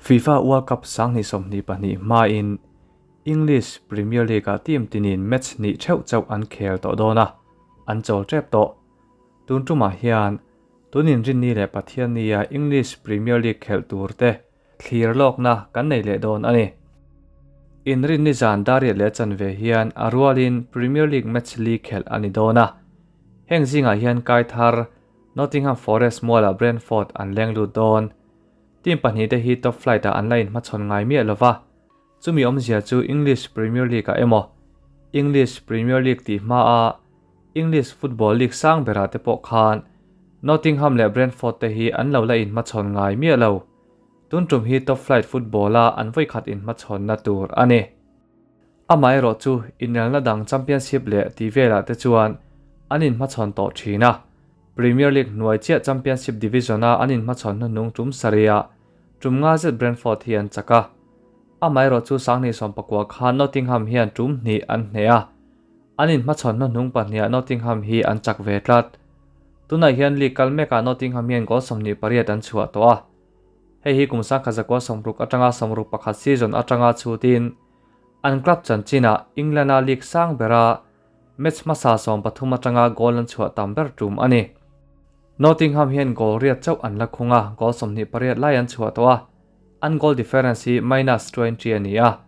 FIFA World Cup 2022 hmain English Premier League-ah team tinin match hnih theuh chauh an khel tawh dawn a, an chawl tep tawh. Tun tumah hian tunin Rinni leh Pathiannia English Premier League khelh tur te thlir lawkna kan nei leh dawn a ni. Inrinni zan dariat leh chanve hian a rualin Premier League match li khelh a ni dawn a. Heng zingah hian kai thar Nottingham Forest mualah Brentford an leng lut dawn. Team pahnihte hi top flight-ah an la inhmachhawn ngai miah lo va, chumi awmzia chu English Premier League-ah emaw, English Premier League tih hmaa English Football League sang berah te pawh khan Nottingham leh Brentford te hi an lo la inhmachhawn ngai miah lo. Tun tum hi top flight football-a an vawikhat inhmachhawnna tur a ni. Amaherawh chu inelna dang Championship leh tih velah te chuan an inhmachhawn tawh thin a. Premier League hnuai chiah Championship Division-a an inhmachhawn hnuhnung tum sarihah tum nga zet Brentford hi an chak a. Amaherawh chu 2019 khan Nottingham hian tum hnih an hneh a. An inhmachhawn hnuhnung pahniha Nottingham hi an chak ve tlat. Tunah hian league kal mekah Nottingham hian goal 28 an chhuah tawh a. Hei hi kum 1960 atanga 61 season atanga chhutin an club chanchinah England-a league sang bera match hmasa 13 atanga goal an chhuah tam ber tum a ni. Nottingham hian goal riat chauh an la khung a, goal 28 lai an chhuah tawh a, an goal difference hi minus 20 a ni a.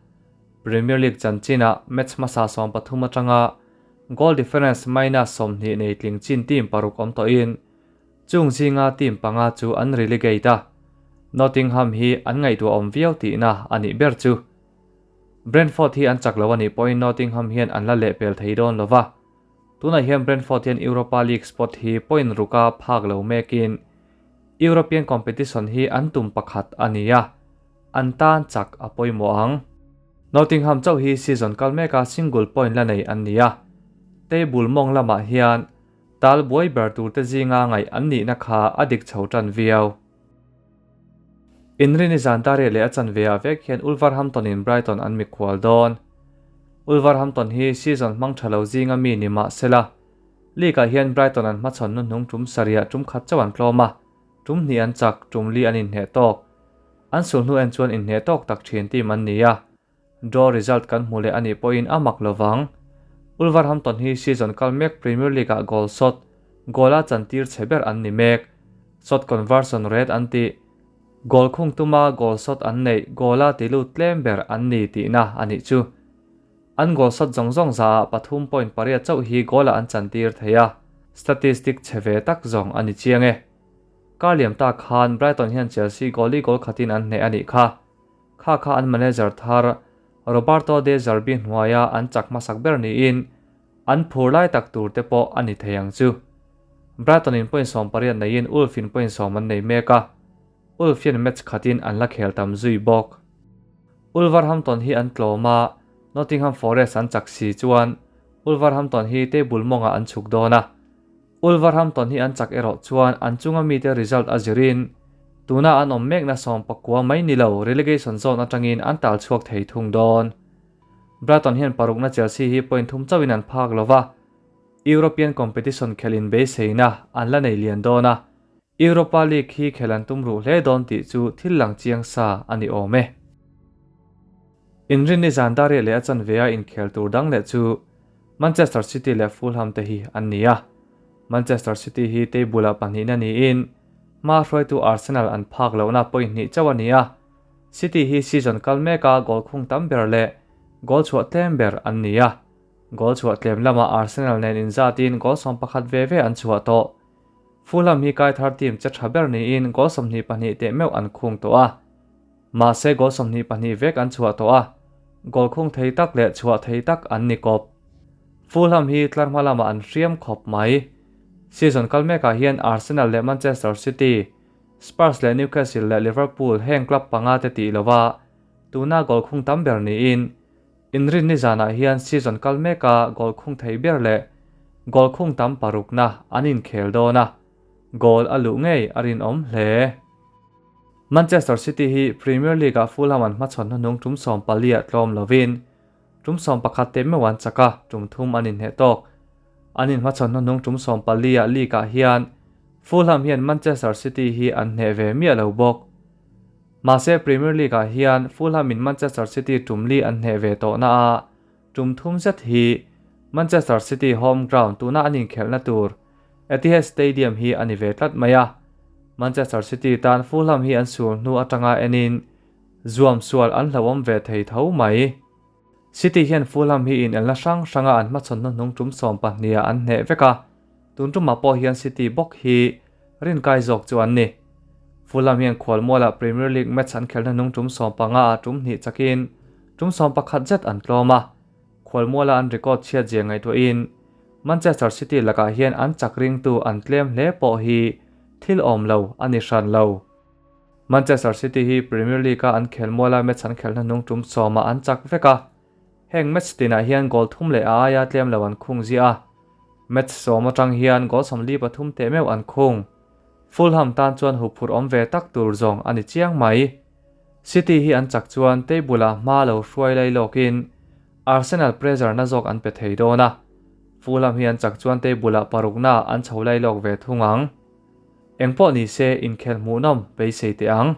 Premier League chanchinah match hmasa 13 atanga goal difference minus 20 nei tling chin team paruk awm tawhin chung zinga team panga chu an relegate a. Nottingham hi an ngaihtuah awm viau tihna a nih ber chu. Brentford hi an chak lo a nih pawhin Nottingham hian an la lehpel thei dawn lo va. Tunah hian Brentford hian Europa League spot hi point ruka phak lo mekin European competition hi an tum pakhat a ni a, an tan chak a pawimawh ang. Nottingham chauh hi season kal meka single point la nei an ni a, table mawng lamah hian tal buai ber turte zinga ngaih an nihna kha a dik chho tan viau. Inrini zan dariat leh a chanveah vek hian Wolverhampton-in Brighton an mikhual dawn. Wolverhampton hi season hmang tha lo zinga mi ni mah sela, league-ah hian Brighton an hmachhawn hnuhnung tum sarihah tum khat chauh an tlawm a, tum hnih an chak, tum li an inhneh tawk. An sul hnu en chuan inhneh tawk tak thin team an ni a, draw result kan hmu leh a nih pawhin a mak lovang. Wolverhampton hi season kal mek Premier League-ah goal shot, goal-a chantir chhe ber an ni mek. Shot conversion rate an tih. Goal khung tuma goal shot an neih goal-a ti lut tlem ber an ni tihna a nih chu. An goal shot zawng zawng zaah 3.8 chauh hi goal-ah an chantir thei a, statistic chhe ve tak zawng a ni chiang e. Kar liam tak khan Brighton hian Chelsea goalie goal khatin an hneh a nih kha. Kha kha an manager thar Roberto De Zerbi hnuaia an chak hmasak ber niin an phur lai tak tur te pawh a ni thei ang chu. Brighton in point 18 neiin Wolf in point 10 an nei mek a, Wolf hian match khatin an la khel tam zui bawk. Wolverhampton hi an tlawm a, Nottingham Forest an chak si chuan Wolverhampton hi table mawngah an chhuk dawn a. Wolverhampton hi an chak erawh chuan an chunga mite result a zirin tuna an awm mekna 19 mai ni lo relegation zone atangin an tal chhuak thei thung dawn. Brighton hian parukna Chelsea hi point thum chauhin an phak lo va, European competition khelin beiseina an la nei lian dawn a, Europa League hi khel an tum ruh hle dawn tih chu thil lang chiang sa a ni awm e. Inrinni zan dariat leh a chanvea inkhel tur dang leh chu Manchester City leh Fulham te hi an ni a. Manchester City hi table-ah pahnihna niin hma hruaitu Arsenal an phak lohna point hnih chauh a ni a. City hi season kal meka goal khung tam ber leh goal chhuah tlem ber an ni a. Goal chhuah tlem lamah Arsenal nen inzatin goal 11 ve ve an chhuah tawh. Fulham hi kai thar team che tha ber niin goal 22 teh meuh an khung tawh a. Mahse goal 22 vek an chhuah tawh a, goal khung thei tak leh chhuah thei tak an ni kawp. Fulham hi tlarhma lamah an hriam khawp mai. Season kal mekah hian Arsenal leh Manchester City, Spurs leh Newcastle leh Liverpool heng club panga te tih lova tuna goal khung tam ber niin Inrinni zanah hian season kal meka goal khung thei ber leh goal khung tam parukna an inkhel dawn a, goal a luh ngei a rinawm hle. Manchester City hi Premier League-ah Fulham an hmachhawn hnuhnung tum 14-ah tlawm lovin tum 11 te meuh an chak a, tum thum an inhneh tawk. An inhmachhawn hnuhnung tum 14-ah league-ah hian Fulham hian Manchester City hi an hneh ve miah lo bawk. Mahse Premier League-ah hian Fulham-in Manchester City tum li an hneh ve tawh na a, tum thum zet hi Manchester City home ground tuna an inkhelhna tur Etihad Stadium hi a ni ve tlat mai a. Manchester City tan Fulham hi an sul hnu atanga enin zuam sual an hlauhawm ve thei tho mai. City hian Fulham hi inelna hrang hranga an hmachhawn hnuhnung tum sawmpahniha an hneh vek a, tun tumah pawh hian City bawk hi rinkai zawk chu an ni. Fulham hian khualmualah Premier League match an khelh hnuhnung tum sawmpanga ah tum hnih chakin tum sawmpakhat zet an tlawm a, khualmuala an record chhiat zia ngaihtuahin Manchester City lakah hian an chak ringtu an tlem hle pawh hi thil awm lo a ni hran lo. Manchester City hi Premier League-a an khelmuala match an khelhna hnung tum sawmah an chak vek a, heng match tinah hian goal thum leh a aia tlem lo an khung ziah a, match sawm atang hian goal 43 teh meuh an khung. Fulham tan chuan huphurh awm ve tak tur zawng a ni chiang mai. City hi an chak chuan table-ah hma lo hruai lai lawkin Arsenal pressure na zawk an pe thei dawn a, Fulham hi an chak chuan table-ah paruknaah an chho lai lawk ve thung ang. Engpawh ni se inkhel hmuhnawm beisei teh ang.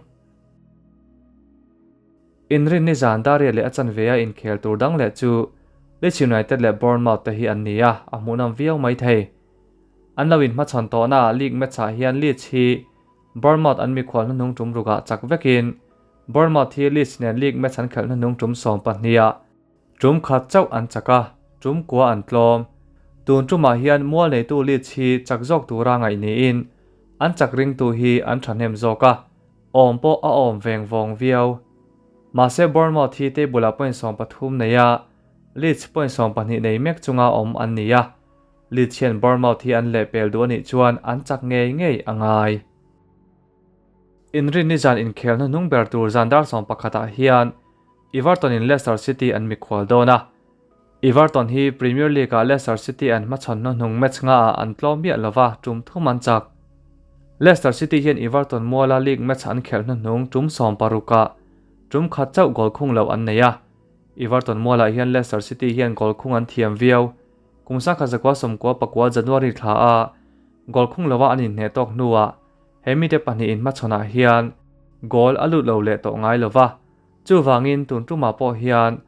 Inrinni zan Daria leh a chanve a inkhel tur dang leh chu Leeds United leh Bournemouth te hi an ni a, a hmuhnawm viau mai thei. An lo inhmachhawn tawhnaah league match-ah hian Leeds hi Bournemouth an mikhual hnuhnung tum rukah chak vekin Bournemouth hi Leeds nen league match an khelh hnuhnung tum 12-ah Tum khat chauh an chak a, tum kua an tlawm. Tun tumah hian mual neitu Leeds hi chak zawk tura ngaih niin an chak ringtu hi an thahnem zawk a, awm pawh a awm veng vawng viau. Mahse Bournemouth hi table-ah point 13 nei a, Leeds point 12 nei mek chunga awm an ni a, Leeds hian Bournemouth hi an lehpel duh a nih chuan an chak ngei ngei a ngai. Inrinni zan inkhel hnuhnung ber tur zan dar 11-ah hian Everton in Leicester City an mikhual dawn a, Everton hi Premier League-ah Leicester City an hmachhawn hnuhnung match ngaah an tlawm miah lova tum thum an chak. Leicester City hian Everton muala league match an khelh hnuhnung tum 16-ah tum khat chauh goal khung loh an nei a, Everton mualah hian Leicester City hian goal khung an thiam viau. Kum 1999 January thla a goal khung lova an inhneh tawk hnuah he mite pahnih inhmachhawnah hian goal a lut lo leh tawh ngai lova. Chuvangin tun tumah pawh hian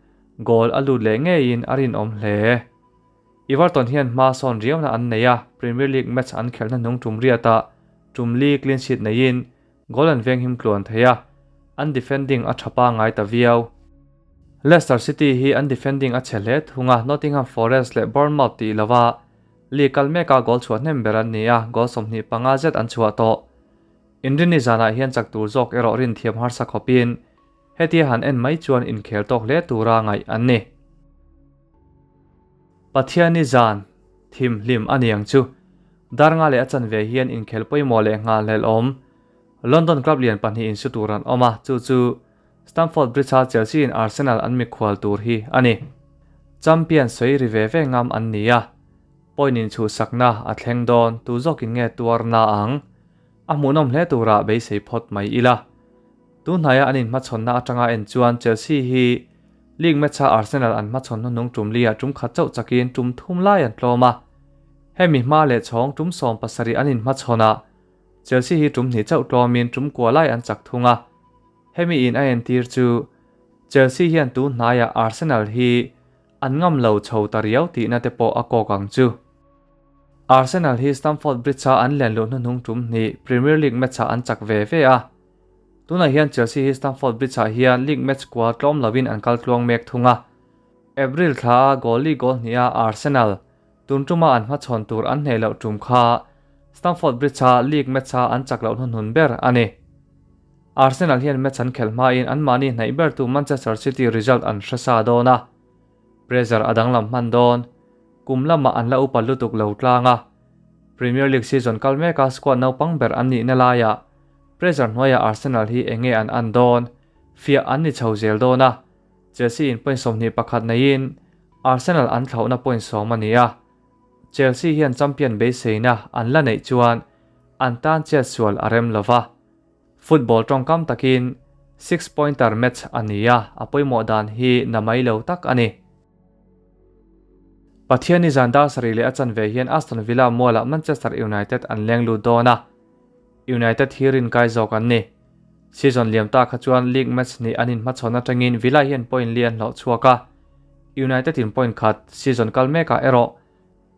goal a lut leh ngeiin a rinawm hle. Everton hian hma sawn riauna an nei a, Premier League match an khelhna hnung tum riatah tum li clean sheet neiin goal an venghim tluan thei a, an defending a tha pangngai ta viau. Leicester City hi an defending a chhe hle thung a, Nottingham Forest leh Bournemouth tih lova league kal meka goal chhuah hnem ber an ni a, goal 25 zet an chhuah tawh. Inrinni zanah hian chak tur zawk erawh rinthiam harsa khawpin hetia han en mai chuan inkhel tawk hle tura ngaih an ni. Pathianni zan thim hlim a niang chu. Dar nga leh a chanve hian inkhel pawimawh leh nghalhlelh awm. London club lian pahnih insu tur an awm a, chu chu Stamford Bridge-a Chelsea in Arsenal an mikhual tur hi a ni. Champion sawi ri ve ve ngam an ni a, point inchhuhsakna a thleng dawn tu zawkin nge tuar na ang? A hmuhnawm hle turah beisei phawt mai ila. Tunhnaia an inhmachhawnna atanga en chuan Chelsea hi league match-a Arsenal an hmachhawn hnuhnung tum liah tum khat chauh chakin tum thum lai an tlawm a. Hemi hma leh chhawng tum 17 an inhmachhawnah Chelsea hi tum hnih chauh tlawmin tum kua lai an chak thung a. Hemi in a entir chu Chelsea hian tunhnaiah Arsenal hi an ngam lo chho ta riau tihna te pawh a kawk ang chu. Arsenal hi Stamford Bridge-a an len luh hnuhnung tum hnih Premier League match-ah an chak ve ve a. Tunah hian Chelsea hi Stamford Bridge-ah hian league match kua tlawm lovin an kal tluang mek thung a. April thla a goal li goal hniha Arsenal tun tuma an hmachhawn tur an hneh loh tum kha Stamford Bridge-a league match-a an chak loh hnuhnun ber a ni. Arsenal hian match an khelh hmain anmahni hnaih bertu Manchester City result an hre sa dawn a. Pressure a danglam hman dawn. Kum lamah an la upa lutuk lo tlang a. Premier League season kal meka squad naupang ber an nihna laiah pressure hnuaiah Arsenal hi enge an an dawn, fiah an ni chho zel dawn a. Chelsea in point 21 neiin Arsenal an thlauhna point 10 a ni a. Chelsea hian champion beiseina an la neih chuan an tan chet sual a rem lova. Football tawngkam takin six pointer match a ni a, a pawimawh dan hi na mai lo tak a ni. Pathianni zan dar sarih leh a chanve hian Aston Villa mualah Manchester United an leng lut dawn a, United hi rinkai zawk an ni. Season liam ta kha chuan league match hnih an inhmachhawn atangin Villa hian point li an hlawh chhuak a, United in point khat season kal mekah erawh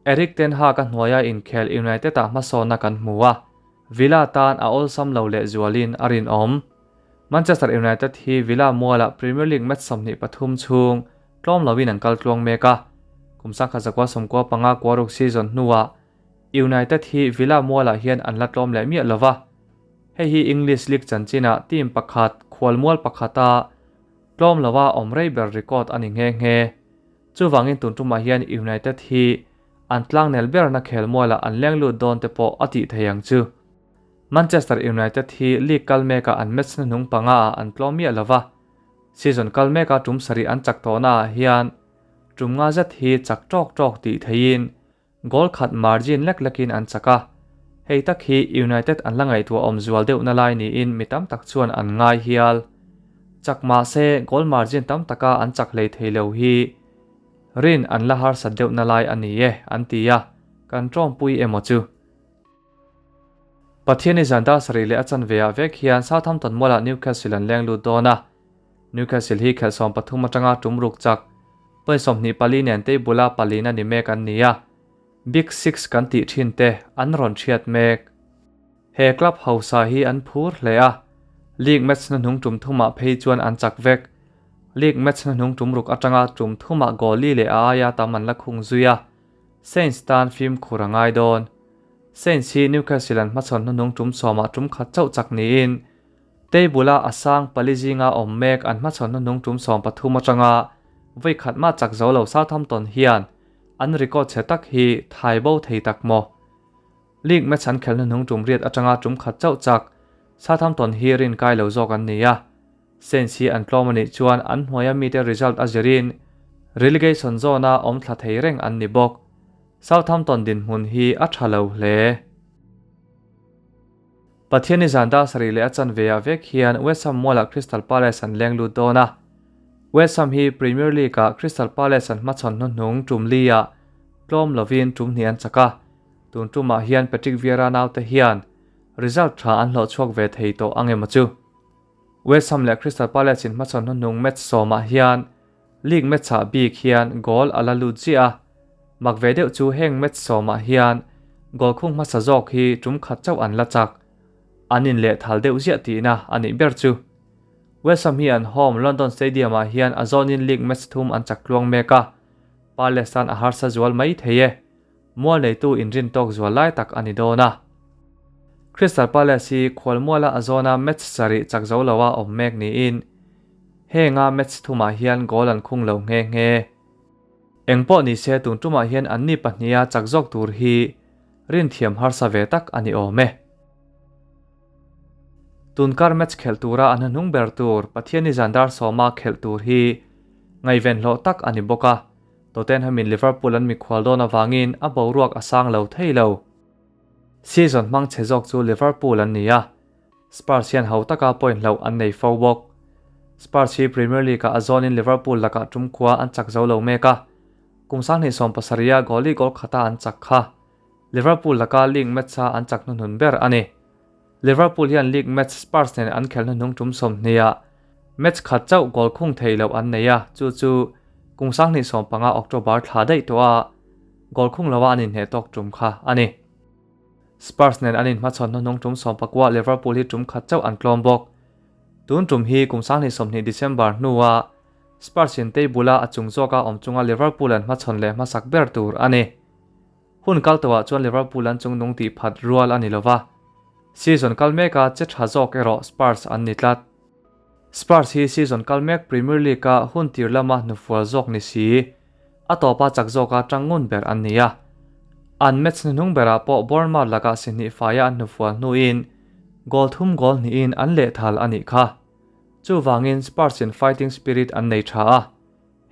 Erik ten Hag a hnuaia inkhel United ah hmasawnna kan hmu a, Villa tan a awlsam lo lehzualin a rinawm. Manchester United hi Villa mualah Premier League match 23 chhung tlawm loin an kal tluang mek a, kum 1995 kuaruk season hnuah United hi Villa mualah hian an la tlawm leh miah lova. Hei hi English League chanchinah team pakhat khualmual pakhata tlawm lova awm rei ber record a ni nghe nghe. Chuvangin tun tumah hian United hi an tlangnel berna khelmualah an leng lut dawn te pawh a tih thei ang chu. Manchester United hi league kal mekah an match hnuhnung panga ah an tlawm miah lova, season kal meka tum sarih an chak tawhna ah hian tum nga zet hi chak tawk tawk tih theiin goal khat margin lek lekin an chak a, hei tak hi United an la ngaihtuah awm zual deuhna lai niin mi tam tak chuan an ngai hial. Chak mahse goal margin tam taka an chak hlei thei lo hi rin an la harsat deuhna lai a ni e an ti a, kan tawngpui emaw chu. Pathian i zan dar sarih leh a chanve ah vek hian Southampton mualah Newcastle an leng lut dawn a. Newcastle hi khelh 13 atanga tum ruk chak, point 24 nen table-a palina ni mek an ni a. Big Six kan tih thin te an rawn hriat mek. He club hausa hi an phur hle a, league match hnuhnung tum thumah phei chuan an chak vek. League match hnuhnung tum ruk atanga tum thumah goal li leh a aia tam an la khung zui a. Saints tan fimkhur a ngai dawn. Saints hi Newcastle an hmachhawn hnuhnung tum sawmah tum khat chauh chak niin table-a a sang pali zinga awm mek an hmachhawn hnuhnung tum 13 atanga vawi khat mah chak zo lo Southampton hian an record chhe tak hi thai bo thei tak maw? League match an khelh hnuhnung tum riat atanga tum khat chauh chak Southampton hi rin kai lo zawk an ni a. Saints hi an tlawm a nih chuan an hnuaia mite result a zirin relegation zone-a awm thla thei reng an ni bawk. Southampton dinhmun hi a tha lo hle. Pathianni zan dar sarih leh a chanve ah vek hian West Ham mualah Crystal Palace an leng lut dawn a. West Ham hi Premier League-ah Crystal Palace an hmachhawn hnuhnung tum li-ah tlawm lovin tum hnih an chak a. Tun tumah hian Patrick Vieira naute hian result tha an hlawh chhuak ve thei tawh ang emaw chu. West Ham leh Crystal Palace in hmachhawn hnuhnung match sawmah hian league match ah bik hian goal a la lut ziah a, mak ve deuh chu heng match sawmah hian goal khung hmasa zawk hi tum khat chauh an la chak. An in leh thal deuh ziah tihna a nih ber chu. West Ham hi an home London Stadium ah hian a zawnin league match thum an chak tluang mek a, Palace tan a harsa zual mai thei e. Mual neitu inrin tawk zual lai tak a ni dawn a. Crystal Palace hi khualmuala a zawna match sarih chak zo loa awm mek niin henga match thumah hian goal an khung lo nghe nghe. Eng pawh ni se tun tumah hian anni pahniha chak zawk tur hi rin thiam harsa ve tak a ni awm e. Tunkar match khelh tura an hnuhnung ber tur Pathianni zan dar sawma khelh tur hi ngaihven hlawh tak a ni bawk a. Tottenham in Liverpool an mikhual dawn avangin a boruak a sang lo thei lo. Season hmang chhe zawk chu Liverpool an ni a, Spurs hian ho taka point hloh an nei fo bawk. Spurs hi Premier League-ah a zawnin Liverpool lakah tum khua an chak zo lo mek a, kum 2017-a goalie goal khata an chak kha Liverpool laka league match-a an chak hnuhnun ber a ni. Liverpool hian league match Spurs nen an khelh hnuhnung tum 20-ah match khat chauh goal khung thei loh an nei a, chu chu kum 2015 October thla daih tawh a goal khung loa an inhneh tawk tum kha a ni. Spurs nen an inhmachhawn hnuhnung tum 19 Liverpool hi tum khat chauh an tlawm bawk. Tun tum hi kum 2020 December hnua Spurs in table-a a chung zawka awm chunga Liverpool an hmachhawn leh hmasak ber tur a ni. Hun kal tawhah chuan Liverpool an chungnung tih phat rual a ni lova, season kal meka che tha zawk erawh Spurs an ni tlat. Spurs hi season kal mek Premier League-a hun tir lama hnufual zawk ni si, a tawpa chak zawka tang ngun ber an ni a. An match hnuhnung berah pawh Bournemouth lakah si hnih faia an hnufual hnuin goal thum goal hnihin an lehthal a nih kha. Chuvangin Spurs in fighting spirit an nei tha a,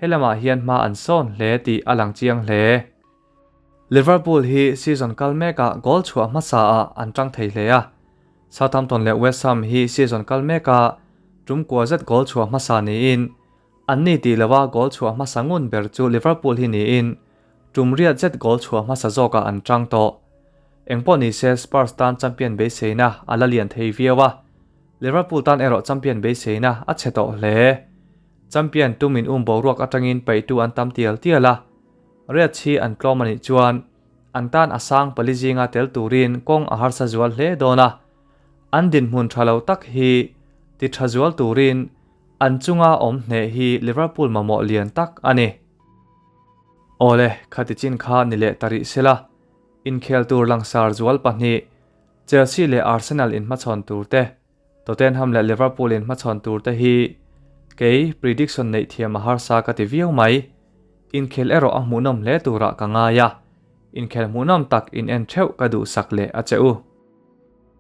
he lamah hian hma an sawn hle tih a lang chiang hle. Liverpool hi season kal mekah goal chhuah hmasa ah an tang thei hle a, Southampton leh West Ham hi season kal mekah tum kua zet goal chhuah hmasa niin an ni tih loa goal chhuah hmasa ngun ber chu Liverpool hi niin tum riat zet goal chhuah hmasa zawkah an tang tawh. Engpawh ni se Spurs tan champion beiseina a la lian thei viau a. Liverpool tan erawh champion beiseina a chhe tawh hle. Champion tumin um boruak atangin peihtu an tam tial tial a, Reds hi an tlawm a nih chuan an tan a sang pali zinga tel turin kawng a harsa zual hle dawn a, an dinhmun tha lo tak hi ti tha zual turin an chunga awm hneh hi Liverpool mamawh lian tak a ni. Awle, khati chin kha ni leh ta rih sela, inkhel tur langsar zual pahnih, Chelsea leh Arsenal inhmachhawn tur te, Tottenham leh Liverpool inhmachhawn tur te hi kei prediction neih thiam a harsa ka ti viau mai. Inkhel erawh a hmuhnawm hle turah ka ngai a, inkhel hmuhnawm tak in en theuh ka duhsak leh a che u.